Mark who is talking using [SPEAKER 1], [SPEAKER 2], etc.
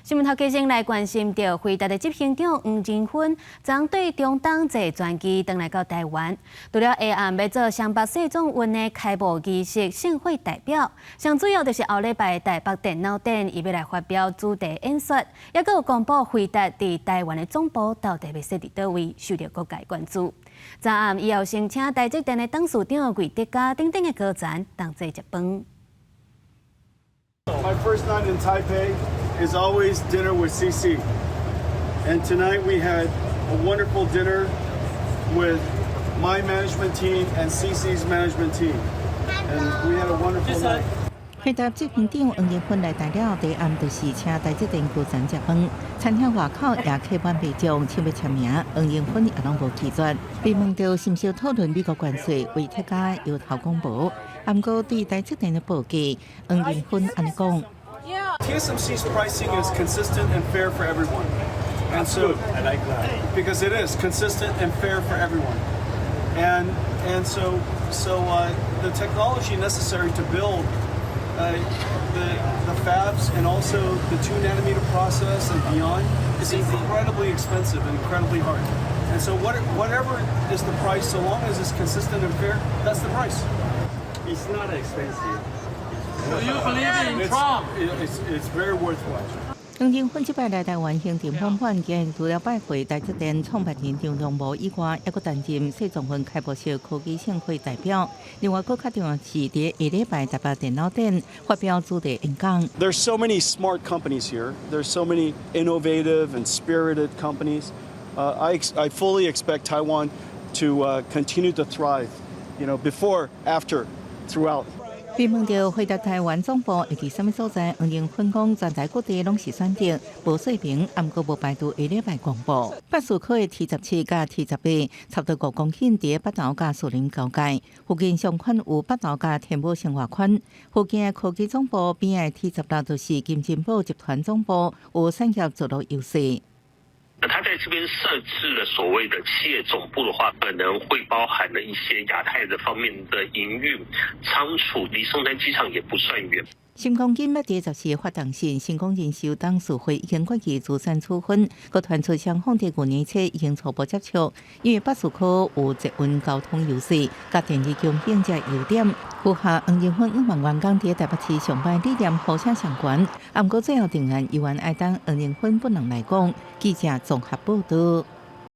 [SPEAKER 1] 新聞頭家先來關心著輝達的執行長黃仁勳，昨對中東坐專機轉來到台灣，除了下暗欲做雙北世壯運的開幕儀式盛會代表，上主要就是後禮拜台北電腦展，伊欲來發表主題演說，猶閣有公布輝達佇台灣的總部到底欲設佇佗位，受著各界關注。昨暗伊又先請台積電的董事長魏哲家等等的高層同齊食飯。
[SPEAKER 2] My first night in Taipei is always dinner with CC. And tonight we had a wonderful dinner with my management team and CC's management team. And we had a wonderful night.
[SPEAKER 3] 輝達執行長黃仁勳來台了，第一暗就是請台積電高層食飯，餐廳外口也客滿民眾，搶欲簽名，黃仁勳也攏無拒絕。被問到是毋是討論美國關稅，魏哲家搖頭講無。毋過對台積電的報價，黃仁勳按呢講。
[SPEAKER 2] TSMC's pricing is consistent and fair for everyone. And so
[SPEAKER 4] I like that.
[SPEAKER 2] Because it is consistent and fair for everyone. And so the technology necessary to build the fabs and also the 2 nanometer process and beyond is incredibly expensive and incredibly hard. And so whatever is the price, so long as it's consistent and fair, that's the price.
[SPEAKER 4] It's not expensive.
[SPEAKER 5] Do you believe in Trump?
[SPEAKER 2] It's very worthwhile.
[SPEAKER 3] 黃仁勳這擺來台灣行程滿滿，今日除了拜會台積電創辦人張忠謀以外，猶閣擔任世壯運開幕式科技盛會代表。另外，閣較重要是佇下禮拜台北電腦展發表主題演講。
[SPEAKER 2] There's so many smart companies here. There's so many innovative and spirited companies. I fully expect Taiwan to continue to thrive, before, after, throughout.
[SPEAKER 3] 被問到輝達台灣總部會佇啥物所在，黃仁勳講全台各地攏是選擇，無說明，毋過無排除下禮拜公布。百事科的 T17佮 T18，差不多5公頃佇北投佮士林交界，附近上款有北投佮天母生活圈。附近的科技總部邊的 T16就是金珍寶集團總部，有產業聚落優勢。
[SPEAKER 6] 那他在這邊設置了所謂的企業總部的話，可能會包含了一些亞太的方面的營運倉儲，離松山機場也不算遠。
[SPEAKER 3] 新光金欲佇14發動線，成功人壽董事會已經決議資產處分，閣傳出雙方佇舊年初已經初步接觸，因為百事科有捷運交通優勢，佮電力供應這優點，符合黃仁勳五萬員工佇台北市上班理念呼聲相懸。毋過最後定案猶原愛等黃仁勳本人來講。記者綜合報道。